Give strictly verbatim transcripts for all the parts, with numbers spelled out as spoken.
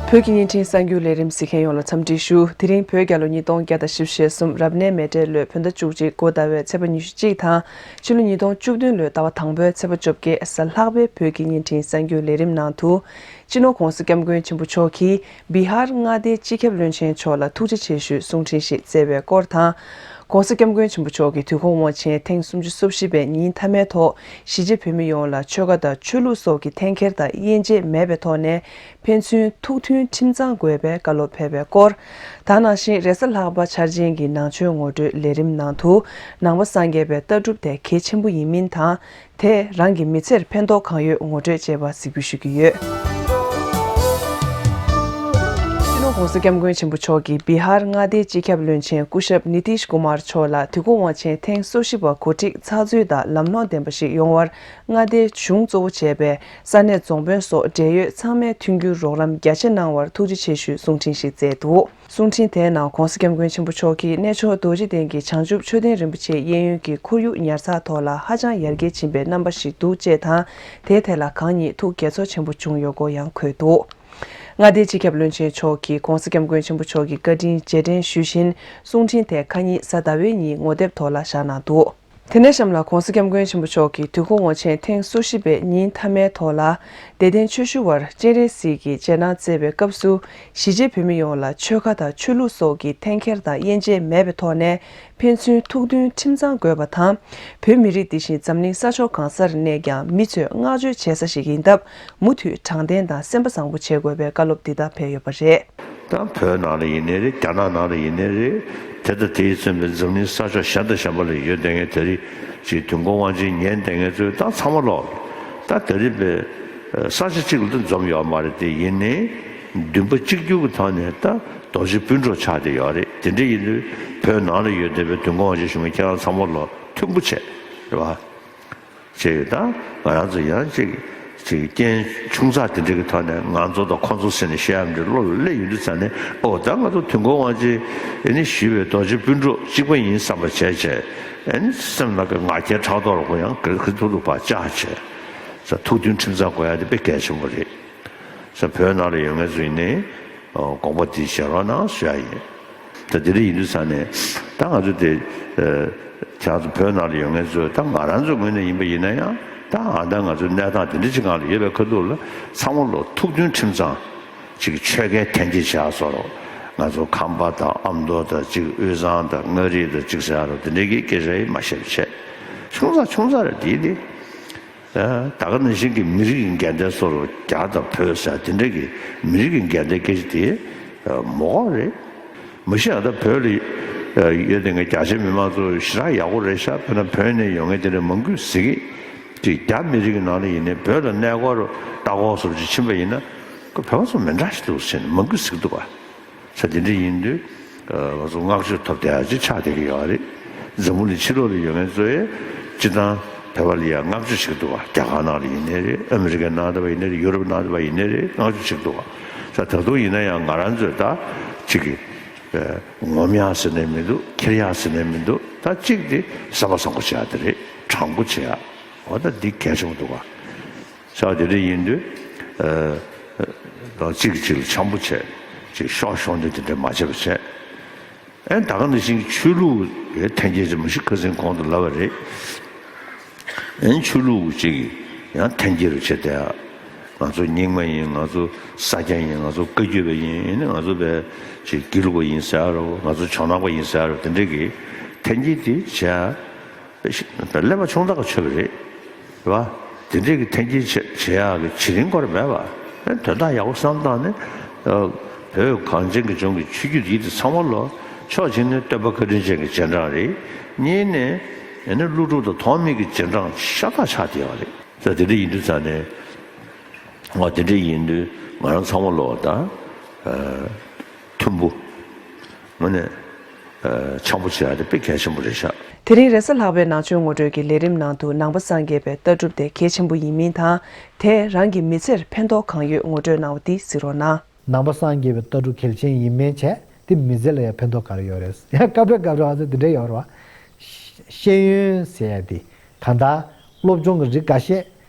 བོད་ཀྱི་བརྙན་འཕྲིན་གསར་འགྱུར་ལས་རིམ་གཟིགས་མཁན་ཡོངས་ལ་འཚམས་འདྲི་ཞུ། དེ་རིང་བོད་རྒྱལ་ལོ་ཉིས་སྟོང་བརྒྱ་དང་བཞི་བཅུ་ཞེ་གསུམ་རབ་གནས་མེ་སྤྲེལ་ལོའི་བོད་ཟླ་བཅུ་གཅིག་འགོ་ཟླ་བའི་ཚེས་པ་ཉི་ཤུ་གཅིག་དང་། ཕྱི་ལོ་ཉིས་སྟོང་བཅུ་བདུན་ལོའི་ཟླ་བ་དང་པོའི་ཚེས་པ་བཅོ་བརྒྱད་གཟའ་ལྷག་པའི་བོད་ཀྱི་བརྙན་འཕྲིན་གསར་འགྱུར་ལས་རིམ་ནང་དུ། སྤྱི་ནོར་༧གོང་ས་༧སྐྱབས་མགོན་ཆེན་པོ་མཆོག་གིས་བི་ཧར་མངའ་སྡེའི་སྤྱི་ཁྱབ་བློན་ཆེན་མཆོག་ལ་ཐུགས་རྗེ་ཆེ་ཞུའི་གསུང་འཕྲིན་ཞིག་སྩལ་བའི་སྐོར་དང་། ༧གོང་ས་༧སྐྱབས་མགོན་ཆེན་པོ་མཆོག་གིས་དུས་འཁོར་དབང་ཆེན་ཐེངས་སུམ་ཅུ་སོ་བཞི་པའི་ཉིན་མཐའ་མའི་ཐོག་གཞིས་བྱེས་བོད་མི་ཡོངས་ལ་ཆོལ་ཁ་དང་ཆོས་ལུགས་སོགས་ཀྱི་འཐེན་འཁྱེར་དང་དབྱེ་འབྱེད་མེད་པའི་ཐོག་ནས་ཕན་ཚུན་ཐུགས་མཐུན་ཁྲིམས་གཙང་དགོས་པའི་བཀའ་སློབ་ཕེབས་པའི་སྐོར། ད་ནང་བཞིན་རེས་གཟའ་ལྷག་པ་འཆར་ཅན་གྱི་ནང་ཆོས་ངོ་སྤྲོད་ལས་རིམ་ནང་དུ། ནང་པ་སངས་རྒྱས་པའི་ལྟ་གྲུབ་དེ་གལ་ཆེན་པོ་ཡིན་མིན་དང་། དེས་རང་གི་མི་ཚེར་ཕན་ཐོགས་གང་ཡོད་ངོ་སྤྲོད་བཅས་པ་གཟིགས་འབུལ་ཞུ་གི་ཡོད། སྤྱི་ནོར་༧གོང་ས་༧སྐྱབས་མགོན་ཆེན་པོ་མཆོག་གིས་བི་ཧར་མངའ་སྡེའི་སྤྱི་ཁྱབ་བློན་ཆེན་སྐུ་ཞབས་ནི་ཏིཤ་ཀུ་མར་མཆོག་ལ་དུས་འཁོར་དབང་ཆེན་ཐེངས་སོ་བཞི་པ་གོ་སྒྲིག་ཚགས་ཚུད་དང་ལམ་ལྷོང་ལྡན་པ་ཞིག་ཡོང་བར་མངའ་སྡེའི་གཞུང་གཙོ་བོ་བྱས་པའི་ས་གནས་རྫོང་དཔོན་སོགས་འབྲེལ་ཡོད་ཚང་མས་མཐུན་འགྱུར་རོགས་རམ་རྒྱ་ཆེ་གནང་བར་ཐུགས་རྗེ་ཆེ་ཞུའི་གསུང་འཕྲིན་ཞིག་སྩལ་འདུག། གསུང་འཕྲིན་དེའི་ནང་༧གོང་ས་༧སྐྱབས་མགོན་ཆེན་པོ་མཆོག་གིས་གནས་མཆོག་རྡོ་རྗེ་གདན་གྱི་བྱང་ཆུབ་མཆོད་རྟེན་རིན་པོ་ཆེའི་གཡས་གཡོན་གྱི་ཁོར་ཡུག་ཉར་ཚགས་ཐོག་ལ་ཧ་ཅང་ཡར་རྒྱས་ཕྱིན་པའི་རྣམ་པ་ཞིག་འདུག་ཅེས་དང་། དེའི་ཐད་ལ་གང་ཉིད་ཐུགས་དགྱེས་ཚོར་ཆེན་པོ་བྱུང་ཡོད་སྐོར་ཡང་འཁོད་འདུག། མངའ་སྡེའི་སྤྱི་ཁྱབ་བློན་ཆེན་མཆོག་གིས་༧གོང་ས་༧སྐྱབས་མགོན་ཆེན་པོ་མཆོག་གི་བཀའ་དྲིན་རྗེས་དྲན་ཞུ་བཞིན། གསུང་འཕྲིན་དེ་ཁ་ཉིན་གཟའ་ཟླ་བའི་ཉིན་ངོ་དེབ་ཐོག་ལ་བཞག་གནང་འདུག། དེ་ནས་གཤམ་ལ་༧གོང་ས་༧སྐྱབས་མགོན་ཆེན་པོ་མཆོག་གིས་དུས་འཁོར་དབང་ཆེན་ཐེངས་སོ་བཞི་པའི་ཉིན་མཐའ་མའི་ཐོག་ལ། བདེ་ལྡན་ཆོས་ཞུ་བར་སྤྱན་རས་གཟིགས་ཀྱིས་རྗེས་གནང་སྩལ་བའི་སྐབས་སུ། གཞིས་བྱེས་བོད་མི་ཡོངས་ལ་ཆོལ་ཁ་དང་ཆོས་ལུགས་སོགས་ཀྱི་འཐེན་འཁྱེར་དང་དབྱེ་འབྱེད་མེད་པའི་ཐོག་ནས་ཕན་ཚུན་ཐུགས་མཐུན་ཁྲིམས་གཙང་དགོས་པ་དང་། བོད་མི་རིགས་འདི་བཞིན་འཛམ་གླིང་ས་ཕྱོགས་གང་སར་གནས་ཀྱང་མི་ཚོས་བསྔགས་བརྗོད་བྱེད་ས་ཞིག་ཡིན་སྟབས། མུ་མཐུད་དྲང་བདེན་དང་སེམས་པ་བཟང་པོ་བྱེད་དགོས་པའི་བཀའ་སློབ་འདི་ལྟར་ཕེབས་ཡོད་པ་རེད། ད་བོད་ནང་ལ་ཡིན་ནའི་རེད། རྒྱ་ནག་ནང་ལ་ཡིན་ནའི་རེད། དེ་དང་དེ་ཡིས་མཚོན་པའི་འཛམ་གླིང་ས་ཕྱོགས་གཞན་དང་གཞན་པ་ལ་ཡོད་བསྡད་མཁན་དེ་རིགས་ཅིག་དུས་འཁོར་དབང་ཆེན་ཉན་བསྡད་མཁན་ཚོས་ད་ཚང་མ་ལོག་ད་དེ་རིགས་པའི་ས་ཆ་གཅིག་ལ་ད་འཛོམས་ཡོད་མ་རེད་དེ། ཡིན་ནའི་འདུན་པ་གཅིག་གྱུར་གྱི་ཐོག་ནས་ད་རྡོ་རྗེ་སྤུན་གྲོགས་ཆགས་བསྡད་ཡོད་རེད། དེ་འདྲ་ཡིན་དུས་བོད་ནང་ལ་ཡོད་བསྡད་པའི་དུས་འཁོར་དབང་ཆེན་ཞུ་མཁན་ཁྱེད་རང་ཚང་མ་ལོག་མཐུན་པོ་བྱས་རེད་བ། བྱས་ཡོད། ད་ང་རང་ཚོ་ཡང་ཅིག་ཅིག་རྐྱེན་ཆུང་ཙག་དེ་འདྲ་གི་ཐོག་ནས་ང་ཚོ་དང་ཁོ་ཚོ་ཟེར་ནས་བཤད་ཡ་མི་འདྲ་བློ་ལ་སླེབས་ཡོང་དུས་ཙ་ནས། ཨོ་ད་ང་ཚོ་དུས་འཁོར་དབང་ཆེན་ཨེ་ནི་ཞུས་པའི་རྡོ་རྗེ་སྤུན་གྲོགས་གཅིག་པ་ཡིན་བསམ་པ་བྱས་བྱས། ཨེ་ནི་སེམས་ནང་གི་ང་རྒྱལ་ཕྲག་དོག་ལ་ཁོ་ཡང་ག་གི་ཐུག་ཐུག་པ་བཅག་བྱས། ས་ཐུགས་མཐུན་ཁྲིམས་གཙང་དགོས་ཡ་དེ་དཔེ་གལ་ཆེན་པོ་རེད། ས་བོད་ནང་ལ་ཡོད་མཁན་ཚོ་ཡིན་ནའི་དགོངས་པ་དེ་བཞེས་རོགས་གནང་ཞུ་ཡ་ཡིན། ད་དེ་འདྲ་ཡིན་དུས་ཙ་ནས་ད་ང་ཚོ་དེ་ཁྱེད་ཚོ་བོད་ནང་ལ་ཡོད་མཁན་ཚོས་ད་ང་རང་ཚོའི་ངོས་ནས་ཡིན་པ་ཡིན་ན་ཡང་ད་ཨ་ད་ང་ཚོའི་གནས་སྟངས་དེ་འདྲ་ཅིག་སྒང་ལ་ཡོད་པའི་ཁ་ཐུག་ལ་ཚང་མ་ལོ་ཐུགས་མཐུན་ཁྲིམས་གཙང་ཅིག་ཆོལ་ཁའི་འཐེན་འཁྱེར་བྱ་བཟོ་རོགས། ང་ཚོ་ཁམས་པ་དང་ཨ་མདོ་དང་ཅིག་དབུས་གཙང་དང་མངའ་རིས་དང་ཅིག་ཟེར་རོགས། དེ་འདྲའི་གི་སྐད་ཆ་ཡིན་མ་བཤད་བྱས། ཆུང་ཙག་ཆུང་ཙག་རེད་དེ་དེ། ད་ག་ནང་བཞིན་གྱི་མི་རིགས་ཀྱི་འགལ་ཟླ་སོགས་རྒྱ་དང་བོད་ཟེར་དེ་འདྲ་གི་མི་རིགས་ཀྱི་འགལ་ཟླའི་སྐད་ཆ་དེ་མོ་ག་རེད། མ་གཞི་ཨ་ད་བོད་ལ་ཡོད་དེ་ངས་རྒྱ་ཆེ་མི་མང་ཚོ་ཞེ་དྲག་ཡག་པོ་རེད་ཤག་དཔེར་ན་བོད་ནས་ཡོང་མཁན་དེ་འདྲ་མང་པོས་ཟེར་གི་ཅིག་རྒྱ་མི་རིགས་ཀྱི་ནང་ལ་ཡིན་ནའི་བོད་ལ་གནས་སྐོར་ལྟ་སྐོར་སོགས་ཅིག་ཕྱིན་པ་ཡིན་ན་ཁོ་བོད་པ་ཚོ་མི་འདྲ་ཞིག་འདུག་ཟེར་ནས་མང་པོས་ཟེར་གི་འདུག་ག་ས་དེ་འདྲ་ཡིན་དུས། ང་ཚོ་བསྔགས་བརྗོད་ཐོབ་བསྡད་ཡ་ཅིག་ཆགས་བསྡད་ཀྱི་ཡོད་རེད། འཛམ་བུ་གླིང་ཕྱི་ལོགས་ལ་ཡོད་མཁན་ཚོ་ཡང་སྤྱི་བཏང་བོད་པ་ལ་ཡ་བསྔགས་བརྗོད་བྱེད་ཀྱི་འདུག་བ། རྒྱ་གར་ནང་ལ་ཡིན་ནའི་རེད། ཨ་མི་རི་ཀའི་ནང་དུ་བ་ཡིན་ནའི་རེད། ཡུ་རོབ་ནང་དུ་བ་ཡིན་ནའི་རེད། བསྔགས་བརྗོད་བྱེད་ཀྱི་འདུག་བ། ས་ད་དུང་ཡིན་ན་ཡང་ང་རང་ཚོས་ད་ཅིག་གི་ངོམ་ཡག་ཟེར་ནས་མི་འདུག་ཁྱེར་ཡག་ཟེར་ནས་མི་འདུག་ད་ཅིག་དེ་བསམ་པ་བཟང་པོ་བྱེད་ཡག་དེ་རེད། དྲང་པོ་བྱེད་ཡག་འོ་ད་འདི་གལ་ཆེན་པོ་འདུག་བ། ས་དེ་འདྲ་ཡིན་དུས། ཨ་གཅིག་གིས་གཅིག་ལ་འཆམ་པོ་བྱས། ཅིག་ཤོག་ཤོག་འདི་དེ་འདྲ་མ་བྱས་པ་བྱས། ཨེ་ད་ག་ནང་བཞིན་གྱི་ཆོས་ལུགས་ཀྱི་འཐེན་འཁྱེར་ཅིག་མ་གཞི་ཁ་སང་གོང་དུ་ལབ་པ་རེད། ཨེ་ཆོས་ལུགས་ཅིག་ཡང་འཐེན་འཁྱེར་བྱས་ཏེ། ང་ཚོ་རྙིང་མ་ཡིན། ང་ཚོ་ས་སྐྱ་ཡིན། ང་ཚོ་བཀའ་བརྒྱུད་པ་ཡིན། ཨེ་ནི་ང་ཚོ་བས་ཅིག་དགེ་ལུགས་པ་ཡིན་ཟེར་རོ། ང་ཚོ་ཇོ་ནང་པ་ཡིན་ཟེར་རོ། དེ་འདྲ་གི་འཐེན་འཁྱེར་དེ་བྱས། ཀླད་པ་ཆུང་དྲགས་ཆོད་པ་རེད། རེད་བ། དེ་འདྲས་ཀྱི་འཐེན་འཁྱེར་བྱེད་བྱེད་ཡག་གི་བྱེད་རིན་སྐོར་མེད་པ། དོན་དག་ཡག་པོ་བསམ་བཏང་ནས། བོད་གངས་ཅན་གྱི་ལྗོངས་ཀྱི་ཆོས་བརྒྱུད་འདི་དེ་ཚང་མ་ལོ་ཕྱོགས་གཅིག་ནས་སྟོན་པ་བཀའ་དྲིན་ཅན་གྱི་རྗེས་འབྲང་རེད། གཉིས་ནས་ཨེ་ནི་ཀླུ་སྒྲུབ་དང་ཐོགས་མེད་ཀྱི་རྗེས་འབྲང་ཤ་སྟག་ཆགས་བསྡད་པ་རེད། ད་དེ་འདྲ་ཡིན་དུས་ཙང་ནས། ང་དེ་འདྲ་ཡིན་དུས་ང་རང་ཚང་མ་ལོ་ད། མཐུན་པོ། ངོ་ནས། འཆམ་པོ་བྱེད་ཡ་དེ་དཔེ་གལ་ཆེན་པོ་རེད་ཤག་དེ་རིང་རེས་གཟའ་ལྷག་པའི་ནང་ཆོས་ངོ་སྤྲོད་ཀྱི་ལས་རིམ་ནང་དུ་ནང་པ་སངས་རྒྱས་པའི་ལྟ་གྲུབ་དེ་གལ་ཆེན་པོ་ཡིན་མིན་དང་། དེས་རང་གི་མི་ཚེར་ཕན་ཐོགས་གང་ཡོད་ངོ་སྤྲོད་གནང་བ་འདི་གཟིགས་རོགས་གནང་། ནང་པ་སངས་རྒྱས་པའི་ལྟ་གྲུབ་གལ་ཆེན་ཡིན་མིན་བྱས་དེ་མི་ཚེ་ལ་ཡང་ཕན་ཐོགས་ག་རེ་ཡོད་རེད། ཡང་སྐབས་རེ་སྐབས་རེ་ང་ཚོ་འདི་འདྲ་ཡོད་རེད་བ། ཤེས་ཡོན་ཟེར་ཡ་དེ་གང་ལྟར་སློབ་སྦྱོང་གི་རིགས་འགའ་ཤས་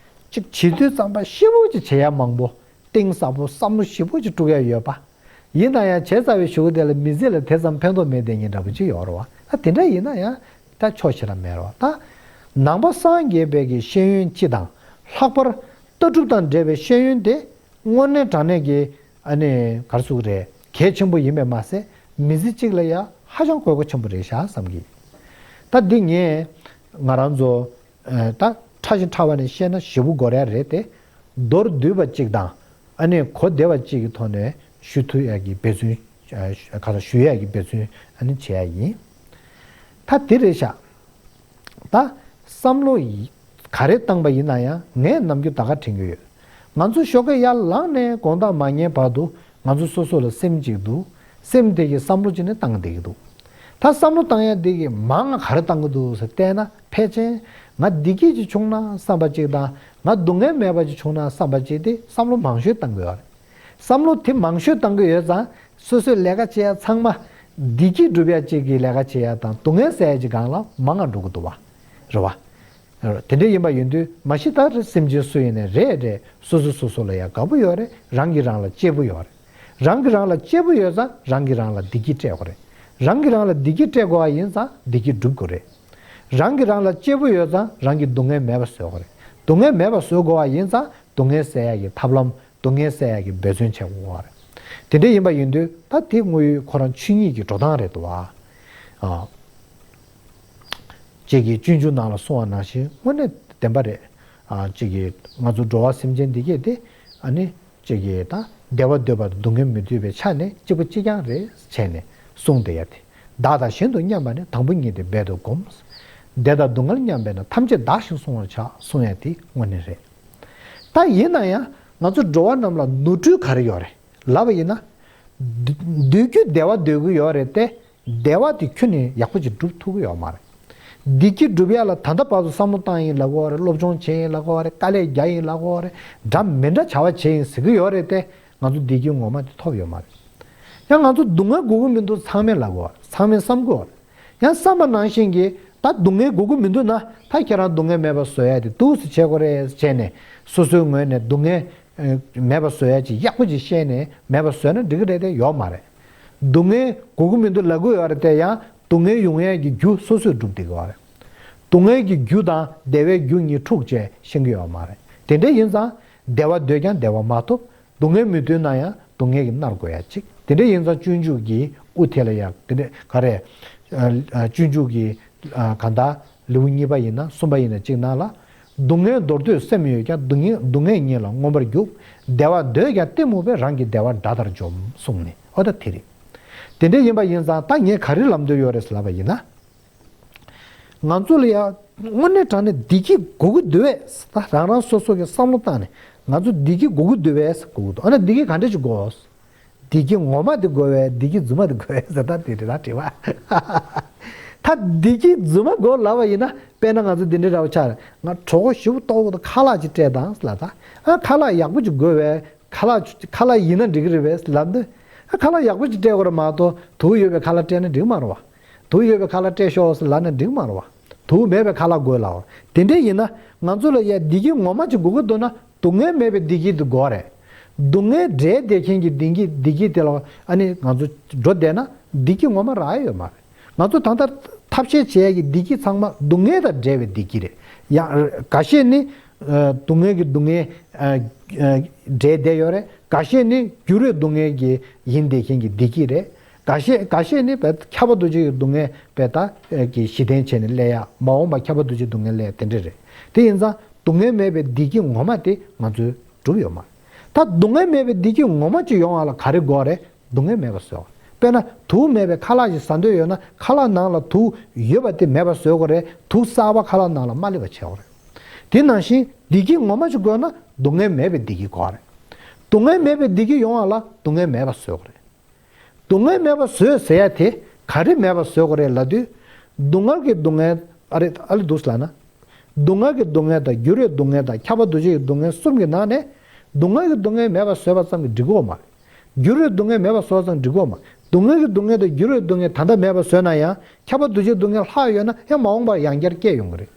ཅིག་བྱེད་དུས་ཙམ་པ་ཤེས་པོ་ཅིག་བྱེད་ཡ་མང་པོ། གཏིང་ཟབ་པོ་བསམ་བློ་ཞིབ་པོ་ཅིག་དཀྲུག་ཡ་ཡོད་པ། ཡིན་ན་ཡང་བྱས་ཚར་བའི་གཞུག་དེ་ལ་མི་ཚེ་ལ་དེ་ཙམ་ཕན་ཐོགས་མེད་དེ་ཉིན་འདྲ་པོ་ཅིག་ཡོད་རེད་བ། ད་དེ་འདྲ་ཡིན་ན་ཡང་ད་ཕྱོགས་ཞེ་དྲག་མེད་རེད་བ། ད་ནང་པ་སངས་རྒྱས་པའི་གི་ཤེས་ཡོན་སྤྱི་དང་། ལྷག་པར་ལྟ་གྲུབ་དང་འབྲེལ་བའི་ཤེས་ཡོན་དེ་དངོས་གནས་དྲང་གནས་ཀྱི་ཨ་ནི་ག་རེ་ཟེར་དགོས་རེད། གལ་ཆེན་པོ་ཡིན་པས་མ་ཟད། མི་ཚེ་གཅིག་ལ་ཡང་ཧ་ཅང་དགོས་མཁོ་ཆེན་པོ་རེད་ཤག་བསམ་གི། ད་འདི་ངས་ང་རང་ཚོ་ད་ཕྲ་ཞིང་ཕྲ་བ་ནས་བཤད་ན་ཞེ་པོ་འགོར་ཡ་རེད་དེ། མདོར་བསྡུས་པ་གཅིག་དང་། ཨ་ནི་གོ་བདེ་བ་གཅིག་གི་ཐོག་ནས་ཞུ་ཐུབ་ཡ་གི་འབད་བརྩོན། ཨ་ག་ལ་ཞུ་ཡ་གི་འབད་བརྩོན་ཨ་ནི་བྱེད་ཡ་ཡིན། ད་དེ་རེད་ཤག་ད་བསམ་བློ་ཡི་ག་རེ་བཏང་པ་ཡིན་ན་ཡང་ངས་ནམ་རྒྱུན་ད་ག་དྲན་གྱི་ཡོད། ང་ཚོ་ཞོགས་ཀས་ཡར་ལངས་ནས་དགོང་དག་མ་ཉལ་བར་དུ་ང་ཚོ་སོ་སོ་ལ་སེམས་གཅིག་འདུག་སེམས་དེ་གི་བསམ་བློ་གཅིག་ནས་བཏང་བསྡད་ཀྱི་འདུག་ད་བསམ་བློ་བཏང་ཡ་དེ་གི་མང་ང་ག་རེ་བཏང་གི་འདུག་ཟེར་བལྟས་ན། ཕལ་ཆེར་ང་བདེ་སྐྱིད་ཅིག་བྱུང་ན་བསམ་པ་གཅིག་དང་། ང་སྡུག་བསྔལ་མེད་པ་ཅིག་བྱུང་ན་བསམ་པ་གཅིག་དེ་བསམ་བློ་མང་ཤོས་བཏང་གི་ཡོད་རེད། བསམ་བློ་དེ་མང་ཤོས་བཏང་གི་ཡོད་ཙང་། སོ་སོའི་ལས་ཀ་བྱེད་ཡ་ཚང་མ་བདེ་སྐྱིད་སྒྲུབ་ཡ་གཅིག་གི་ལས་ཀ་བྱེད་ཡ་དང་སྡུག་བསྔལ་སེལ་ཡ་གཅིག་སྒང་ལ་མང་ང་འགྲོ་གི་འདུག་བ། རེད་བ། དེ་འདྲ་ཡིན་པ་ཡིན་དུས་མ་གཞི་ད་རེས་སེམས་ཅན་སུ་ཡིན་ནའི་རེད་རེད། སོ་སོ་སོ་སོ་ལ་ཡ་དགའ་པོ་ཡོད་རེད། རང་གིས་རང་ལ་གཅེས་པོ་ཡོད་རེད། རང་གིས་རང་ལ་གཅེས་པོ་ཡོད་ཙང་རང་གིས་རང་ལ་བདེ་སྐྱིད་སྤྲད་དགོས་རེད། རང་གིས་རང་ལ་བདེ་སྐྱིད་སྤྲད་དགོས་པ་ཡིན་ཙང་བདེ་སྐྱིད་སྒྲུབ་དགོས་རེད། རང་གིས་རང་ལ་གཅེས་པོ་ཡོད་ཙང་རང་གི་སྡུག་བསྔལ་མེད་པ་བཟོ་དགོས་རེད། སྡུག་བསྔལ་མེད་པ་བཟོ་དགོས་པ་ཡིན་ཙང་སྡུག་བསྔལ་སེལ་ཡ་གི་ཐབས་ལམ། སྡུག་བསྔལ་སེལ་ཡ་གི་འབད་བརྩོན་བྱེད་དགོས་པ་རེད། དེ་འདྲ་ཡིན་པ་ཡིན་དུས་ད་དེ་དངོས་ཡོད་ཁོ་རང་ཆོས་ཉིད་ཀྱི་འགྲོ་སྟངས་རེད་འདུག་བ། ཨ། ཅིག་གིས་སྤྱོད་འཇུག་ནང་ལ་གསུངས་པ་ནང་བཞིན་དངོས་གནས་བདེན་པ་རེད། ཨ་ཅིག་གིས་ང་ཚོ་འགྲོ་བ་སེམས་ཅན་འདི་གས་དེ་ཨ་ནི་ཅིག་གིས་ད་བདེ་བ་འདོད་པ་དང་སྡུག་བསྔལ་མི་འདོད་པའི་ཆ་ནས་གཅིག་པ་གཅིག་རྐྱང་རེད་བྱས་ནས་གསུངས་བསྡད་ཡ་དེ། བདག་དང་གཞན་དུ་མཉམ་པ་ནི། དང་པོ་ཉིད་དེ་རྦད་དུ་བསྒོམ། བདེ་དང་སྡུག་བསྔལ་མཉམ་པས་ན། ཐམས་ཅད་བདག་བཞིན་བསྲུང་བར་བྱ། གསུངས་ཡ་དེ་དངོས་གནས་རེད། ད་ཡིན་ན་ཡང་ང་ཚོ་འགྲོ་བ་རྣམས་ལ་ནོར་འཁྲུལ་ག་རེ་ཡོད་རེད་ལབ་པ་ཡིན་ན། འདོད་རྒྱུ་བདེ་བ་འདོད་ཀྱི་ཡོད་རེད་དེ། བདེ་བ་དེ་ཁྱོན་ནས་ཡག་པོ་ཅིག་སྒྲུབ་ཐུབ་ཀྱི་ཡོད་མ་རེད། བདེ་སྐྱིད་སྒྲུབ་ཡ་ལ་ད་ལྟ་བར་དུ་བསམ་བློ་བཏང་ཡིན་ལབ་ཀྱི་ཡོད་རེད། སློབ་སྦྱོང་བྱས་ཡིན་ལབ་ཀྱི་ཡོད་རེད། དཀའ་ལས་རྒྱག་ཡིན་ལབ་ཀྱི་ཡོད་རེད། འདྲ་མི་འདྲ་བྱ་བ་བྱས་ཡིན་ཟེར་གྱི་ཡོད་རེད་དེ། ང་ཚོ་བདེ་སྐྱིད་ངོ་མ་དེ་ཐོབ་ཡོད་མ་རེད། ཡང་ང་ཚོ་སྡུག་བསྔལ་དགོས་ཀྱི་མི་འདུག་ཚང་མས་ལབ་ཀྱི་ཡོད་རེད། ཚང་མས་བསམ་གྱི་ཡོད་རེད། ཡང་བསམ་པ་ནང་བཞིན་གྱི་ད་སྡུག་བསྔལ་དགོས་ཀྱི་མི་འདུག་ན། ད་ཁྱེད་རང་སྡུག་བསྔལ་མེད་པ་བཟོ་ཡ་དེ་འདུག་སེ་བྱེད་དགོས་རེད་བྱས་ནས། སོ་སོའི་ངོས་ནས་སྡུག་བསྔལ་མེད་པ་བཟོ་ཡ་ཅིག་ཡག་པོ་ཅིག་ཤེས་ནས་མེད་པ་བཟོས་ན་འགྲིག་གི་རེད་དེ། ཡོད་མ་རེད། སྡུག་བསྔལ་དགོས་ཀྱི་མི་འདུག་ལབ་ཀྱི་ཡོད་རེད་དེ། ཡང་སྡུག་བསྔལ་ཡོང་ཡ་གི་རྒྱུ་སོ་སོས་སྒྲུབ་བསྡད་ཀྱི་ཡོད་རེད། སྡུག་བསྔལ་གྱི་རྒྱུ་དང་བདེ་བའི་རྒྱུ་གཉིས་འཁྲུག་བྱས་ཤེས་ཀྱི་ཡོད་མ་རེད། དེ་འདྲ་ཡིན་ཙང་བདེ་བ་འདོད་ཀྱང་བདེ་བ་མ་ཐོབ། སྡུག་བསྔལ་མི་འདོད་ན་ཡང་སྡུག་བསྔལ་གྱིས་མནར་དགོས་ཡ་ཅིག་དེ་འདྲ་ཡིན་ཙང་སྤྱོད་འཇུག་གི་དབུ་དེ་ལ་ཡང་དེ་འདྲ་ག་རེ། ཨ་ཨ་སྤྱོད་འཇུག་གི་ཨ་གང་ལྟར་ལེའུ་གཉིས་པ་ཡིན་ན་གསུམ་པ་ཡིན་ན་གཅིག་ནང་ལ། སྡུག་བསྔལ་འདོར་འདོད་སེམས་ཡོད་ཀྱང་། སྡུག་བསྔལ་སྡུག་བསྔལ་ཉིད་ལ་མངོན་པར་རྒྱུག་བདེ་བ་འདོད་ཀྱང་གཏི་མུག་པས། རང་གི་བདེ་བ་དགྲ་ལྟར་འཇོམས། གསུངས་ནས། ཨོ་ད་དེ་རེད། དེ་འདྲ་ཡིན་པ་ཡིན་ཙང་ད་ངས་ག་རེ་ལབ་འདོད་ཡོད་རེད་ལབ་པ་ཡིན་ན། ང་ཚོ་ལ་ཡ་དངོས་གནས་དྲང་གནས་བདེ་སྐྱིད་དགོས་ཀྱི་འདུག་བས། ད་རང་རང་སོ་སོ་གི་བསམ་བློ་བཏང་ནས་ང་ཚོ་བདེ་སྐྱིད་དགོས་ཀྱི་འདུག་བས་དགོས་ཀྱི་འདུག་ཨ་ན་བདེ་སྐྱིད་ག་འདྲ་ཅིག་དགོས། བདེ་སྐྱིད་ངོ་མ་དེ་དགོས་བས། བདེ་སྐྱིད་རྫུན་མ་དེ་དགོས་བས་ཟེར། ད་དེ་རེད་ད་དྲི་བ། ད་བདེ་སྐྱིད་རྫུན་མ་དགོས་ལབ་པ་ཡིན་ན། དཔེར་ན་ང་ཚོ་འདི་འདྲའི་འདྲ་བོ་ཆགས་རེད། ང་གྲོད་ཁོག་ཞེ་པོ་ལྟོགས་ཀྱི་འདུག་ཁ་ལག་ཅིག་སྤྲད་དང་ལབ་ད། ཨ་ཁ་ལག་ཡག་པོ་ཅིག་དགོས་བས། ཁ་ལག་ཁ་ལག་ཡིན་ན་འགྲིག་གི་རེད་བས་ལབ་དུས། ཨ་ཁ་ལག་ཡག་པོ་ཅིག་སྤྲད་དགོས་རེད་མ་གཏོགས་དུག་ཡོད་པའི་ཁ་ལག་སྤྲད་ན་འགྲིག་མ་རེད་བ། དུག་ཡོད་པའི་ཁ་ལག་སྤྲད་ཤོག་ཟེར་ལབ་ན་འགྲིག་མ་རེད་བ། དུག་མེད་པའི་ཁ་ལག་དགོས་ལབ་བ། དེ་འདྲ་ཡིན་ན་ང་ཚོ་ལ་ཡ་བདེ་སྐྱིད་ངོ་མ་ཅིག་དགོས་ཀྱི་འདུག་ན་སྡུག་བསྔལ་མེད་པའི་བདེ་སྐྱིད་དེ་དགོས་རེད། སྡུག་བསྔལ་འདྲེས་བསྡད་མཁན་གྱི་བདེ་སྐྱིད་བདེ་སྐྱིད་དེ་ལ་ཨ་ནི་ང་ཚོ་འགྲོ་བསྡད་ན་བདེ་སྐྱིད་ངོ་མ་རག་ཡ་ཡོད་མ་རེད། ང་ཚོ་ད་ལྟ་ཐབས་ཤེས་བྱེད་ཡ་གི་བདེ་སྐྱིད་ཚང་མ་སྡུག་བསྔལ་དང་འདྲེས་པའི་བདེ་སྐྱིད་རེད། ཡང་འགའ་ཤས་ནི་ཨ་སྡུག་བསྔལ་གྱི་སྡུག་བསྔལ་ཨ་ཨ་འདྲེས་བསྡད་ཡོད་རེད། འགའ་ཤས་ནི་འགྱུར་བའི་སྡུག་བསྔལ་གྱི་ཡིན་བསྡད་མཁན་གྱི་བདེ་སྐྱིད་རེད། འགའ་ཤས་འགའ་ཤས་ནི་བས་ཁྱབ་པ་འདུ་བྱེད་ཀྱི་སྡུག་བསྔལ་བས་ད་ཨ་གི་གཞི་རྟེན་བྱས་ནས་སླེབས་ཡ། མ་འོངས་པ་ཁྱབ་པ་འདུ་བྱེད་སྡུག་བསྔལ་སླེབས་ཡ་དེ་འདྲ་རེད། དེ་ཡིན་ཙང་སྡུག་བསྔལ་མེད་པའི་བདེ་སྐྱིད་ངོ་མ་དེ་ང་ཚོས་སྒྲུབ་ཡོད་མ་རེད། ད་སྡུག་བསྔལ་མེད་པའི་བདེ་སྐྱིད་ངོ་མ་ཅིག་ཡོང་བ་ལ་ག་རེ་དགོས་རེད། སྡུག་བསྔལ་མེད་པ་བཟོ། དཔེར་ན་དུག་མེད་པའི་ཁ་ལག་ཞིག་ཟ་འདོད་ཡོད་ན་ཁ་ལག་ནང་ལ་དུག་ཡོད་པ་དེ་མེད་པ་བཟོ་དགོས་རེད། དུག་གསར་པ་ཁ་ལག་ནང་ལ་མ་སླེབས་པ་བྱེད་དགོས་རེད། དེ་ནང་བཞིན་བདེ་སྐྱིད་ངོ་མ་ཅིག་དགོས་ན་སྡུག་བསྔལ་མེད་པའི་བདེ་སྐྱིད་དགོས་རེད། སྡུག་བསྔལ་མེད་པའི་བདེ་སྐྱིད་ཡོང་བ་ལ་སྡུག་བསྔལ་མེད་པ་བཟོ་དགོས་རེད། སྡུག་བསྔལ་མེད་པ་བཟོས་ཟེར་ཡ་དེ་ག་རེ་མེད་པ་བཟོ་དགོས་རེད་ལབ་དུས། སྡུག་བསྔལ་གྱི་སྡུག་བསྔལ་ཨ་རེ་ཨ་ལེ་འདུག་ལབ་ན། སྡུག་བསྔལ་གྱི་སྡུག་བསྔལ་དང་འགྱུར་བའི་སྡུག་བསྔལ་དང་ཁྱབ་པ་འདུ་བྱེད་ཀྱི་སྡུག་བསྔལ་གསུམ་གྱི་ནང་ནས། སྡུག་བསྔལ་གྱི་སྡུག་བསྔལ་མེད་པ་བཟོས་པ་ཙམ་གྱིས་འགྲིག་གི་ཡོད་མ་རེད། འགྱུར་བའི་སྡུག་བསྔལ་མེད་པ་བཟོས་པ་ཙམ་གྱིས་འགྲིག་གི་ཡོད་མ་རེད། སྡུག་བསྔལ་གྱི་སྡུག་བསྔལ་དང་འགྱུར་བའི་སྡུག་བསྔལ་ད་ལྟ་མེད་པ་བཟོས་ན་ཡང་ཁྱབ་པ་འདུ་བྱེད་སྡུག་བསྔལ་ལྷག་ཡོད་ན་ཡང་མ་འོངས་པར་ཡང་བསྐྱར་སྐྱེ་ཡོང་གི་རེད།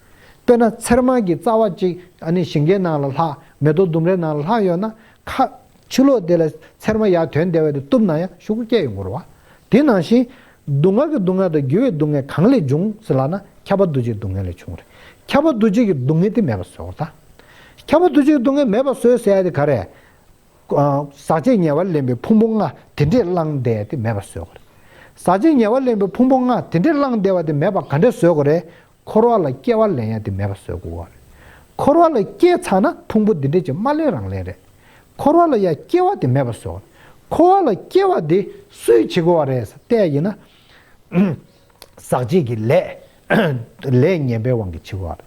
དཔེར་ན་ཚེར་མ་གི་རྩ་བ་གཅིག་ཨ་ནི་ཞིང་ཁའི་ནང་ལ་ལྷག་མེ་ཏོག་ལྡུམ་རའི་ནང་ལ་ལྷག་ཡོད་ན། ཁ་ ཕྱི་ལོགས་དེ་ལ་ཚེར་མ་ཡར་ཐོན་བསྡད་པ་དེ་གཏུབ་ན་ཡང་ཤོག་གུ་སྐྱེ་ཡོང་གི་རེད་བ། དེ་ནང་བཞིན། སྡུག་བསྔལ་གྱི་སྡུག་བསྔལ་དང་འགྱུར་བའི་སྡུག་བསྔལ་གང་ལས་འབྱུང་ཟེར་ལབ་ན་ཁྱབ་པ་འདུ་བྱེད་སྡུག་བསྔལ་ལས་བྱུང་རེད། ཁྱབ་པ་འདུ་བྱེད་ཀྱི་སྡུག་བསྔལ་དེ་མེད་པར་བཟོ་དགོས་ད། ཁྱབ་པ་འདུ་བྱེད་ཀྱི་སྡུག་བསྔལ་མེད་པར་བཟོ་ཟེར་ཡ་དེ་ག་རེ། ཨ། ཟག་བཅས་ཉེ་བར་ལེན་པའི་ཕུང་པོ་ལྔ་དེ་འདྲས་བླངས་བསྡད་དེ་མེད་པར་བཟོ་དགོས་རེད། ཟག་བཅས་ཉེ་བར་ལེན་པའི་ཕུང་པོ་ལྔ་དེ་འདྲས་བླངས་བསྡད་པ་དེ་མེད་པ་ག་འདྲས་བཟོ་དགོས་རེད། འཁོར་བ་ལ་སྐྱེ་བ་ལེན་ཡ་དེ་མེད་པར་བཟོ་དགོས་པ་རེད། འཁོར་བ་ལ་སྐྱེས་ཚར་ན་ཕུང་པོ་འདི་འདྲས་ཀྱི་མ་ལེན་རང་ལེན་རེད། འཁོར་བ་ལ་ཡ་སྐྱེ་བ་དེ་མེད་པར་བཟོ། འཁོར་བ་ལ་སྐྱེ་བ་དེ་སུས་བྱེད་དགོས་པ་རེད་ཟེར་བལྟས་ཡིན་ན། ཟག་བཅས་ཀྱི་ལས། ལས་ངན་པའི་དབང་གིས་བྱེད་དགོས་པ་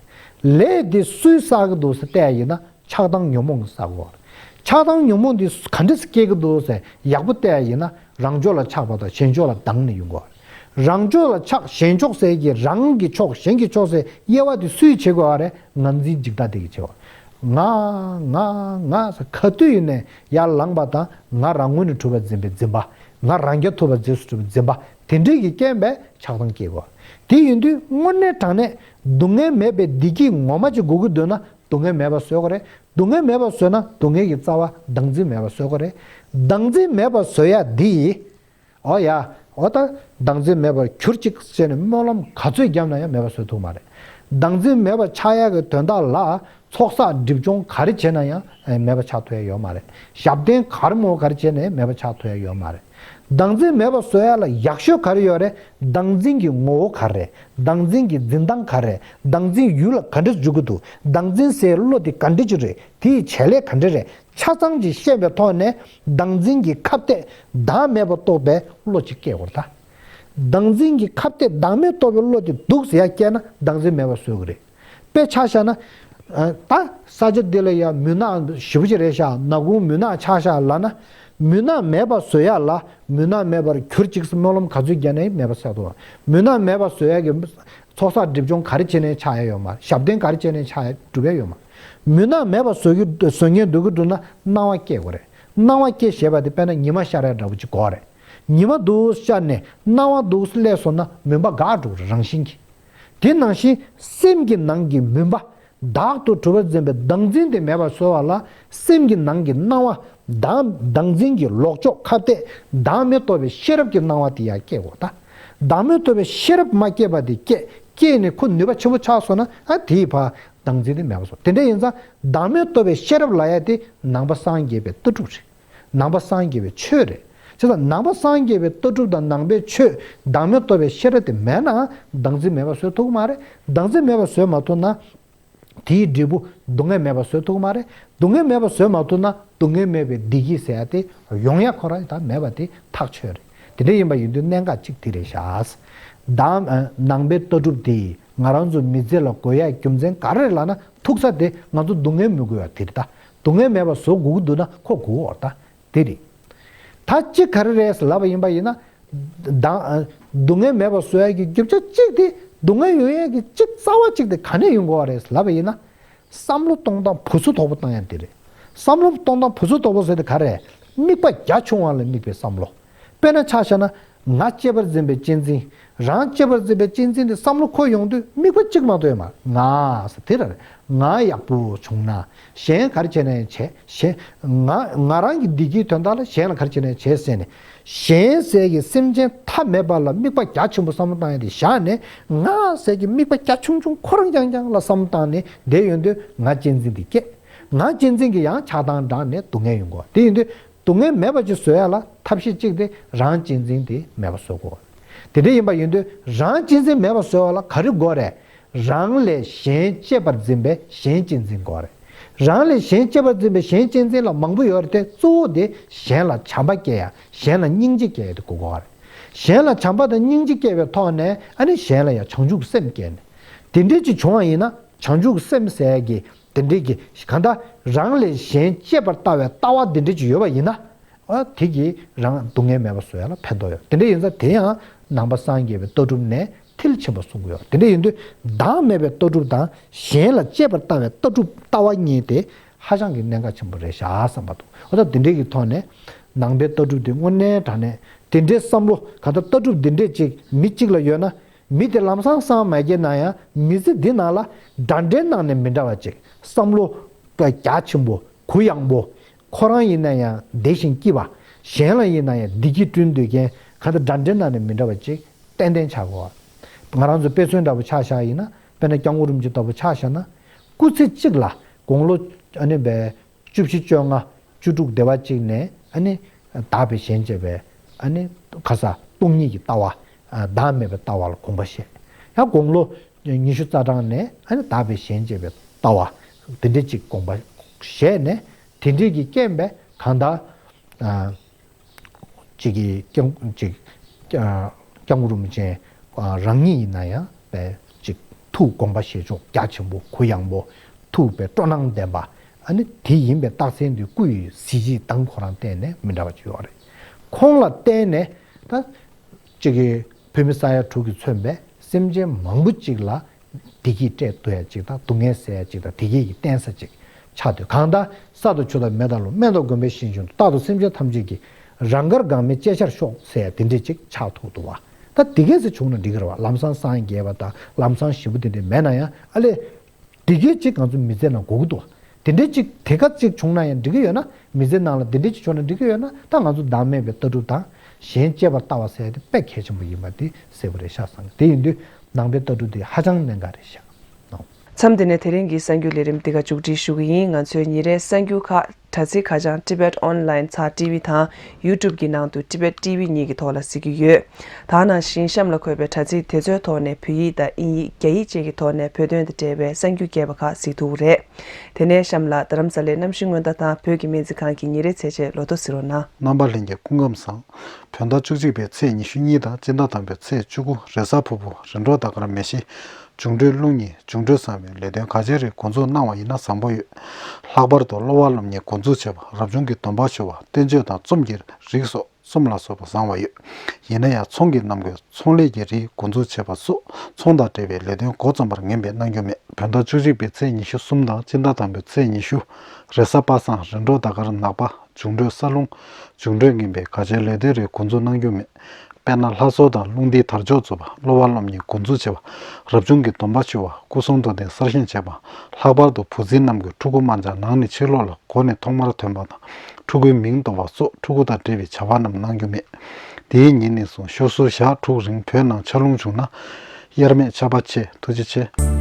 རེད། ལས་དེ་སུས་བསགས་ཀྱི་འདུག་ཟེར་བལྟས་ཡིན་ན། ཆགས་སྡང་ཉོན་མོངས་ཀྱིས་བསགས་པ་རེད། ཆགས་སྡང་ཉོན་མོངས་འདི་ག་འདྲས་སེ་སྐྱེ་གི་འདུག་ཟེར་ཡག་པོ་བལྟས་ཡིན་ན། རང་ཕྱོགས་ལ་ཆགས་པ་དང་གཞན་ཕྱོགས་ལ་སྡང་ནས་ཡོང་གི་རེད། རང་ཕྱོགས་ལ་ཆགས་གཞན་ཕྱོགས་ཟེར་གྱི་རང་གི་ཕྱོགས་གཞན་གྱི་ཕྱོགས་ཟེར་དབྱེ་བ་དེ་སུས་བྱེད་དགོས་པ་རེད། ངར་འཛིན་འཇིག་ལྟ་དེ་གིས་བྱེད་པ། ང་ང་ང་ཟེར་ག་དུས་ཡིན་ནས་ཡར་ལངས་པ་དང་ང་རང་ངོས་ནས་གྲུབ་པར་འཛིན་པའི་འཛིན་པ། ང་རང་རྐྱ་ཐུབ་པ་རྗེས་སུ་གྲུབ་པའི་འཛིན་པ་དེ་འདྲས་ཀྱི་རྐྱེན་པས་ཆགས་སྡང་སྐྱེ་དགོས། དེ་ཡིན་དུས་དངོས་གནས་དྲང་གནས་སྡུག་བསྔལ་མེད་པའི་བདེ་སྐྱིད་ངོ་མ་ཅིག་དགོས་ཀྱི་འདུག་ན། སྡུག་བསྔལ་མེད་པ་བཟོ་དགོས་རེད། སྡུག་བསྔལ་མེད་པ་བཟོས་ན་སྡུག་བསྔལ་གྱི་རྩ་བ་བདག་འཛིན་མེད་པ་བཟོ་དགོས་རེད། བདག་འཛིན་མེད་པ་བཟོ་ཡ་འདི་ཡིས། ཨོ་ཡ། ཨོ་ད། བདག་འཛིན་མེད་པར་གྱུར་ཅིག་ཟེར་ནས་སྨོན་ལམ་ག་ཚོད་བརྒྱབ་ན་ཡང་མེད་པ་བཟོ་ཐུབ་མ་རེད། བདག་འཛིན་མེད་པ་ཆགས་ཡ་གི་དོན་དག་ལ་ཚོགས་བསགས་སྒྲིབ་སྦྱོང་ག་རེ་བྱས་ན་ཡང་མེད་པ་ཆགས་ཐུབ་ཡ་ཡོད་མ་རེད། ཞབས་བརྟན་ག་རེ་མོ་ག་རེ་བྱས་ནས་མེད་པ་ཆགས་ཐུབ་ཡ་ཡོད་མ་རེད། བདག་འཛིན་མེད་པ་བཟོ་ཡ་ལ་ཡག་ཤོས་ག་རེ་ཡོད་རེད། བདག་འཛིན་གྱི་ངོ་བོ་ག་རེ་རེད། བདག་འཛིན་གྱི་འཛིན་སྟངས་ག་རེ་རེད། བདག་འཛིན་ཡུལ་ལ་ག་འདྲས་འཇུག་གི་འདུག་བདག་འཛིན་ཟེར་བློ་དེ་ག་འདྲས་ཅིག་རེད། དེ་ཡི་བྱེད་ལས་ག་འདྲས་རེད། ཆ་ཚང་ཅིག་ཤེས་པའི་ཐོག་ནས་བདག་འཛིན་གྱི་ཁ་གཏད་བདག་མེད་པ་རྟོགས་པའི་བློ་ཅིག་སྐྱེ་དགོས་རེད་ད། བདག་འཛིན་གྱི་ཁ་གཏད་བདག་མེད་རྟོགས་པའི་བློ་དེ་འདུག་ཟེར་ཡ་སྐྱེས་ན་བདག་འཛིན་མེད་པ་བཟོ་གི་རེད། དཔེ་ཆ་བཞག་ན། ཨ། ད་ས་ཆ་འདི་ལ་ཡ་མུན་ནག་ཞེ་པོ་ཅིག་རེད་ཤག་ནག་ཁུང་མུན་ནག་ཆགས་ཤག་ལབ་ན། མུན་ནག་མེད་པ་བཟོ་ཡ་ལ་མུན་ནག་མེད་པར་གྱུར་ཅིག་སྨོན་ལམ་ག་ཚོད་བརྒྱབ་ནའི་མེད་པ་ཆགས་འདུག་མུན་ནག་མེད་པ་བཟོ་ཡ་གི་ཚོགས་བསགས་སྒྲིབ་སྦྱོང་ག་རེ་བྱས་ནའི་ཆགས་ཡ་ཡོད་མ་རེད། ཞབས་བརྟན་ག་རེ་བྱས་ནའི་ཆགས་ཡ་འགྲུབ་ཡ་ཡོད་མ་རེད། མུན་ནག་མེད་པ་བཟོ་རྒྱུ་བཟོ་མཁན་འདུག་གི་འདུག་ན་སྣང་བ་སྐྱེ་དགོས་རེད། སྣང་བ་སྐྱེ་ཞེས་པ་དེ་དཔེར་ན་ཉི་མ་ཤར་ཡ་འདྲ་པོ་ཅིག་དགོས་རེད། ཉི་མ་འདུག་ཤར་ནས་སྣང་བ་འདུག་སླེབས་སོང་ན་མུན་པ་འགག་འགྲོ་གི་རེད་རང་བཞིན་གྱིས། དེ་ནང་བཞིན་སེམས་ཀྱི་ནང་གི་མུན་པ། བདག་ཏུ་གྲུབ་པར་འཛིན་པའི་བདག་འཛིན་དེ་མེད་པར་བཟོ་བ་ལ་སེམས་ཀྱི་ནང་གི་སྣང་བ། བདག་བདག་འཛིན་གྱི་ལོག་ཕྱོགས་ཁ་གཏད་བདག་མེད་རྟོགས་པའི་ཤེས་རབ་ཀྱི་སྣང་བ་དེ་ཡར་སྐྱེ་དགོས་ད། བདག་མེད་རྟོགས་པའི་ཤེས་རབ་མ་སྐྱེས་པ་དེ་སྐྱེ་སྐྱེས་ནས་ཁོ་ནུས་པ་ཆེན་པོ་ཆགས་སོང་ན་ཨ་དེའི་ཕར་བདག་འཛིན་དེ་མེད་པར་བཟོ། དེ་འདྲ་ཡིན་ཙང་བདག་མེད་རྟོགས་པའི་ཤེས་རབ་ལབ་ཡ་དེ་ནང་པ་སངས་རྒྱས་པའི་ལྟ་གྲུབ་རེད། ནང་པ་སངས་རྒྱས་པའི་ཆོས་རེད། བྱས་ཙང་ནང་པ་སངས་རྒྱས་པའི་ལྟ་གྲུབ་དང་ནང་པའི་ཆོས་བདག་མེད་རྟོགས་པའི་ཤེས་རབ་དེ་མེད་ན་བདག་འཛིན་མེད་པ་བཟོ་ཐུབ་ཀྱི་མ་རེད། བདག་འཛིན་མེད་པ་བཟོ་མ་ཐུབ་ན་དེའི་འབྲས་བུ་སྡུག་བསྔལ་མེད་པ་བཟོ་ཐུབ་ཀྱི་མ་རེད། སྡུག་བསྔལ་མེད་པ་བཟོ་མ་ཐུབ་ན་སྡུག་བསྔལ་མེད་པའི་བདེ་སྐྱིད་ཟེར་ཡ་དེ་ཡོང་ཡ་ཁོ་རང་ད་མེད་པ་དེ་ཐག་ཆོད་རེད། དེ་འདྲ་ཡིན་པ་ཡིན་དུས་གནད་འགག་གཅིག་དེ་རེད་ཤག་ད་ནང་པའི་ལྟ་གྲུབ་དེ་ང་རང་ཚོ་མི་ཚེ་ལ་དགོས་ཡ་རྒྱུ་མཚན་ག་རེ་རེད་ལབ་ན་ཐུག་ས་དེ་ང་ཚོ་སྡུག་བསྔལ་མི་དགོས་ཡ་དེ་རེད་ད། སྡུག་བསྔལ་མེད་པ་བཟོ་དགོས་ཀྱི་འདུག་ན་ཁོ་དགོས་འོ་ད་དེ་རེད། ད་གཅིག་ག་རེ་རེད་ལབ་པ་ཡིན་པ་ཡིན་ན། ད་སྡུག་བསྔལ་མེད་པ་བཟོ་ཡ་གི་རྒྱུ་ཆ་གཅིག་དེ་སྡུག་བསྔལ་ཡོང་ཡ་གི་གཅིག་རྩ་བ་གཅིག་དེ་ག་ནས་ཡོང་དགོས་པ་རེད་ལབ་པ་ཡིན་ན། བསམ་བློ་གཏོང་སྟངས་བུ་ཚུགས་དོག་པོ་བཏང་ཡ་དེ་རེད། བསམ་བློ་གཏོང་སྟངས་བུ་ཚུགས་དོག་པོ་ཟེར་དེ་ག་རེ་རེད། དམིགས་པ་རྒྱ་ཆུང་བ་ལ་དམིགས་པའི་བསམ་བློ། དཔེར་ན་ཆ་བཞག་ན། ང་གཅེས་པར་འཛིན་པའི་གཅེས་འཛིན། རང་གཅེས་པར་འཛིན་པའི་གཅེས་འཛིན་དེ་བསམ་བློ་འཁོར་ཡོང་དུས་དམིགས་པ་གཅིག་མ་གཏོགས་ཡོད་མ་རེད། ང་ཟེར་དེ་ར་རེད། ང་ཡག་པོ་བྱུང་ན་གཞན་ག་རེ་བྱས་ན་ཡང་བྱས། གཞན་ང་ང་རང་གི་བདེ་སྐྱིད་དོན་དག་ལ་གཞན་ལ་ག་རེ་བྱས་ན་ཡང་བྱས་ཟེར་ནས། གཞན་ཟེར་གྱི་སེམས་ཅན་ཐ་མལ་པ་ལ་དམིགས་པ་རྒྱ་ཆེན་པོ་བསམ་བློ་བཏང་ཡ་དེ་བཞག་ནས་ང་ཟེར་གྱི་དམིགས་པ་རྒྱ་ཆུང་ཆུང་ཁོ་རང་རྐྱང་རྐྱང་ལ་བསམ་བློ་བཏང་ནས་བསྡད་ཡོང་དུས་ང་གཅེས་འཛིན་དེ་སྐྱེ། ང་གཅེས་འཛིན་གྱི་ཡང་ཆགས་སྡང་འདྲ་ནས་སྡུག་བསྔལ་ཡོང་གོ། དེ་ཡིན་དུས་སྡུག་བསྔལ་མེད་པ་ཅིག་བཟོ་ཡ་ལ་ཐབས་ཤེས་གཅིག་དེ་རང་གཅེས་འཛིན་དེ་མེད་པ་བཟོ་དགོས། དེ་འདྲ་ཡིན་པ་ཡིན་དུས་རང་གཅེས་འཛིན་མེད་པ་བཟོ་བ་ལ་ག་རེ་དགོས་རེད། རང་ལས་གཞན་གཅེས་པར་འཛིན་པའི་གཞན་གཅེས་འཛིན་དགོས་རེད། རང་ལས་གཞན་གཅེས་པར་འཛིན་པའི་གཞན་གཅེས་འཛིན་ལ་མང་པོ་ཡོད་རེད་དེ་གཙོ་བོ་དེ་གཞན་ལ་བྱམས་པ་སྐྱེ་ཡ་གཞན་ལ་སྙིང་རྗེ་སྐྱེ་ཡ་དེ་དགོས་དགོས་རེད། གཞན་ལ་བྱམས་པ་དང་སྙིང་རྗེ་སྐྱེ་བའི་ཐོག་ནས་ཨ་ནི་གཞན་ལ་ཡང་བྱང་ཆུབ་སེམས་སྐྱེ་ནས། དེ་འདྲས་ཅིག་བྱུང་བ་ཡིན་ན་བྱང་ཆུབ་སེམས་ཟེར་ཡ་གི་དེ་འདྲས་ཀྱི་གང་ལྟར་རང་ལས་གཞན་གཅེས་པར་ལྟ་བའི་ལྟ་བ་དེ་འདྲས་ཅིག་ཡོད་པ་ཡིན་ན། ཨ་དེ་གིས་རང་སྡུག་བསྔལ་མེད་པ་བཟོ་ཡ་ལ་ཕན་ཐོགས་ཡོད། དེ་འདྲ་ཡིན་ཙང་དེ་ཡང་ནང་པ་སངས་རྒྱས་པའི་ལྟ་གྲུབ་ནས་མཐིལ་ཕྱིན་པ་གསུང་གི་ཡོད། དེ་འདྲ་ཡིན་དུས་བདག་མེད་པའི་ལྟ་གྲུབ་དང་གཞན་ལ་གཅེས་པར་ལྟ་བའི་ལྟ་གྲུབ་ལྟ་བ་གཉིས་དེ་ཧ་ཅང་གི་གནད་འགག་ཆེན་པོ་རེད་ཤག་བསམ་པ་འདུག་འོ་ད་དེ་འདྲའི་གི་ཐོག་ནས་ནང་པའི་ལྟ་གྲུབ་དེ་དངོས་གནས་དྲང་གནས་དེ་འདྲའི་བསམ་བློ་ག་ད་ལྟ་གྲུབ་དེ་འདྲས་ཅིག་མི་གཅིག་ལ་ཡོད་ན། མི་དེ་ལམ་སང་སངས་མ་རྒྱས་ན་ཡང་མི་ཚེ་འདི་ནང་ལ་འདྲ་འདྲའི་ནང་ནས་མི་འདྲ་བ་ཅིག་བསམ་བློ་རྒྱ་ཆེན་པོ་གུ་ཡངས་པོ་ ཁོ་རང་ཡིན་ན་ཡང་བདེ་ཞིང་སྐྱིད་པ། གཞན་ལ་ཡིན་ན་ཡང་བདེ་སྐྱིད་བསྐྲུན་འདོད་མཁན་གང་ལྟར་འདྲ་འདྲའི་ནང་ནས་མི་འདྲ་བ་ཅིག་ཏན་ཏན་ཆགས་དགོས། ང་རང་ཚོ་དཔེ་མཚོན་འདྲ་པོ་ཆ་བཞག་ཡིན་ན། དཔེར་ན་སྐྱབས་མགོན་རིན་པོ་ཆེ་ལྟ་བུ་ཆ་བཞག་ན། སྐུ་ཚེ་གཅིག་ལ་དགུང་ལོ་ཨ་ནི་བའི་བཅུ་བཞི་བཅོ་ལྔ་བཅུ་དྲུག་དེ་བ་གཅིག་ནས་ཨ་ནི་བདག་པས་གཞན་གཅེས་པའི་ཨ་ནི་ཁ་ས་སྟོང་ཉིད་ཀྱི་ལྟ་བ། བདག་མེད་པའི་ལྟ་བ་ལ་དགོངས་པ་བཞེས། ཡང་དགུང་ལོ་ཉི་ཤུ་རྩ་གྲངས་ནས་ཨ་ནི་བདག་པས་གཞན་གཅེས་པའི་ལྟ་བ་དེ་འདྲ་གཅིག་དགོངས་པ་བཞེས་ནས། དེ་འདྲའི་གི་རྐྱེན་པས་གང་ལྟར་ཨ་གཅིག་གི་སྐྱབས་གཅིག་ཨ་སྐྱབས་མགོན་རིན་པོ་ཆེ་ཨ་རང་ཉིད་ཡིན་ན་ཡང་བས་གཅིག་ཐུགས་དགོངས་པ་བཞེས་ཕྱོགས་རྒྱ་ཆེན་པོ་གུ་ཡངས་པོ། ཐུགས་པའི་སྤྲོ་སྣང་ལྡན་པ། ཨ་ནི་དེ་ཡིན་པའི་རྟགས་མཚན་དེ་སྐུ་ཡི་གཟི་བརྗིད་དང་ཁོ་རང་བསྟན་ནས་མི་འདྲ་བ་ཅིག་ཡོད་རེད། ཁོང་ལ་བརྟེན་ནས་ད་གཅིག་གི་བོད་མི་ས་ཡ་དྲུག་གིས་མཚོན་པའི་སེམས་ཅན་མང་པོ་ཅིག་ལ་བདེ་སྐྱིད་སྤྲད་ཐུབ་ཡ་ཅིག་དང་། སྡུག་བསྔལ་སེལ་ཡ་ཅིག་དང་། བདེ་སྐྱིད་ཀྱི་བརྟེན་ས་ཅིག་ཆགས་འདུག། གང་ལྟར་ས་དང་ཆུ་དང་མེ་དང་རླུང་། སྨན་དང་དགོན་པའི་ཞིང་བཅུ་དང་། རྟག་ཏུ་སེམས་ཅན་ཐམས་ཅད་ཀྱི་རང་དགར་འགག་མེད་བཅས་ཤར་ཤོག་ཟེར་ཡ་དེ་འདྲས་ཅིག་ཆགས་ཐུབ་འདུག་བ། ད་དེ་གས་སེ་བྱུང་ན་འགྲིག་གི་རེད་བ། ལམ་སང་སངས་རྒྱས་པ་དང་ལམ་སང་ཞེ་པོ་དེ་འདྲས་མེད་ན་ཡང་། ཨ་ལས། དེ་གས་ཅིག་ང་ཚོ་མི་ཚེ་ནང་དགོས་ཀྱི་འདུག་བ། དེ་འདྲས་ཅིག་དེ་ག་ཅིག་བྱུང་ན་ཡང་འགྲིག་གི་ཡོད་ན། མི་ཚེ་ནང་ལ་དེ་འདྲས་ཅིག་བྱུང་ན་འགྲིག་གི་ཡོད་ན། ད་ང་ཚོ་བདག་མེད་པའི་ལྟ་གྲུབ་དང་གཞན་གཅེས་པར་ལྟ་བ་ཟེར་ཡ་དེ་དཔེ་གལ་ཆེན་པོ་ཡིན་པ་དེ་གསལ་པོ་རེད་ཤག་བསམ་གི། དེ་ཡིན་དུས་ནང་པའི་ལྟ་གྲུབ་དེ་ཧ་ཅང་གནད་འགག་རེད་ཤག། མཚམས་འདི་ནས་དེ་རིང་གི་གསར་འགྱུར་ལས་རིམ་འདི་ག་མཇུག་སྒྲིལ་ཞུ་གི་ཡིན། ང་ཚོའི་ཉིན་རེའི་གསར་འགྱུར་ཁག་དྲ་ཚིགས་ཁ་བྱང་Tibet Online ཚགས་ཊི་ཝི་དང་YouTube གི་ནང་དུ་Tibet T V གཉིས་ཀྱི་ཐོག་ལ་གཟིགས་ཀྱི་ཡོད། ད་ནང་བཞིན་གཤམ་ལ་འཁོད་པའི་དྲ་ཚིགས་དེ་ཚོའི་ཐོག་ནས་བོད་ཡིག་དང་དབྱིན་ཡིག་རྒྱ་ཡིག་བཅས་ཀྱི་ཐོག་ནས་བོད་དོན་དང་འབྲེལ་བའི་གསར་འགྱུར་རྒྱས་པ་ཁག་གཟིགས་ཐུབ་རེད། དེ་ནས་གཤམ་ལ་རྡ་རམ་ས་ལའི་གནམ་གཤིས་སྔོན་བརྡ་དང་བོད་ཀྱི་སྨན་རྩིས་ཁང་གི་ཉིན་རེའི་ཚེས་ཆེན་ལོ་ཐོ་གཟིགས་རོགས་གནང་། རྣམ་པ་ལྷན་རྒྱས་སྐུ་ཁམས་བཟང་། བོད་ཟླ་བཅུ་གཅིག་པའི་ཚེས་ཉི་ཤུ་གཉིས་དང་སྤྱི་ཟླ་དང་པོའི་ཚེས་བཅུ་དགུ་རེས་གཟའ་ཕུར་བུ་རིམ་གྲོ་ཟླ་སྐར་མེ་བཞི། འབྱུང་འཕྲོད་རླུང་གཉིས། འབྱུང་འཕྲོད་བཟང་བའི་ལས་དོན་ག་ཅི་རེད་འགོ་འཛུགས་གནང་བ་ཡིན་ན་བཟང་པོ་ཡོད། ལྷག་པར་དུ་གློ་བ་སློབ་གཉེར་འགོ་འཛུགས་བྱས་པ། རབ་བྱུང་གི་སྡོམ་པ་ཞུ་བ། བསྟན་བཅོས་དང་རྩོམ་གྱི་རིགས་སོགས་གསུམ་ལ་སོགས་པ་བཟང་བ་ཡོད། ཡིན་ན་ཡང་ཚོང་གི་རྣམ་ངོས་ཚོང་ལས་ཀྱི་རིགས་འགོ་འཛུགས་བྱས་པ་སོགས་ཚོང་དང་འབྲེལ་བའི་ལས་དོན་འགོ་རྩོམ་པར་ངན་པའི་གནང་རྒྱུ་མེད། བོད་ཟླ་བཅུ་གཅིག་པའི་ཚེས་ཉི་ཤུ་གསུམ་དང་སྤྱི་ཟླ་དང་པོའི་ཚེས་ཉི་ཤུ། རེས་གཟའ་པ་སངས། རིམ་གྲོ་ཟླ་སྐར་ནག་པ། འབྱུང་འཕྲོད་ས་རླུང་། འབྱུང་འཕྲོད་ངན་པའི་ག་ཅིའི་ལས་དོན་རིགས་འགོ་འཛུགས་གནང་རྒྱུ་མེད། དཔེར་ན་ལྷ་གསོལ་དང་རླུང་རྟའི་དར་ལྕོག་འཛུགས་པ། གློ་བ་སློབ་གཉེར་འགོ་འཛུགས་བྱེད་པ། རབ་བྱུང་གི་སྡོམ་པ་ཞུ་བ། སྐུ་གསུང་ཐུགས་རྟེན་གསར་བཞེངས་བྱེད་པ། ལྷག་པར་དུ་བུ་ཚའི་རྣམ་ངོས་ཕྲུ་གུ་དམར་འབྱར་ནང་ནས་ཕྱི་ལོགས་ལ་མགོ་ནས་ཐོག་མར་ཐོན་པ་དང་། ཕྲུ་གུའི་མིང་འདོགས་པ་སོགས་ཕྲུ་གུ་དང་འབྲེལ་བའི་བྱ་བ་རྣམས་གནང་རྒྱུ་མེད། དེའི་ཉིན་ནས་བཟུང་ཤོག་ཟུར་ཞག་དྲུག་རིང་བོད་ནང་ཆར་རླུང་བྱུང་ན། དབྱེར་མེད་ཆར་པ་ཆེ། ཐུགས་རྗེ་ཆེ།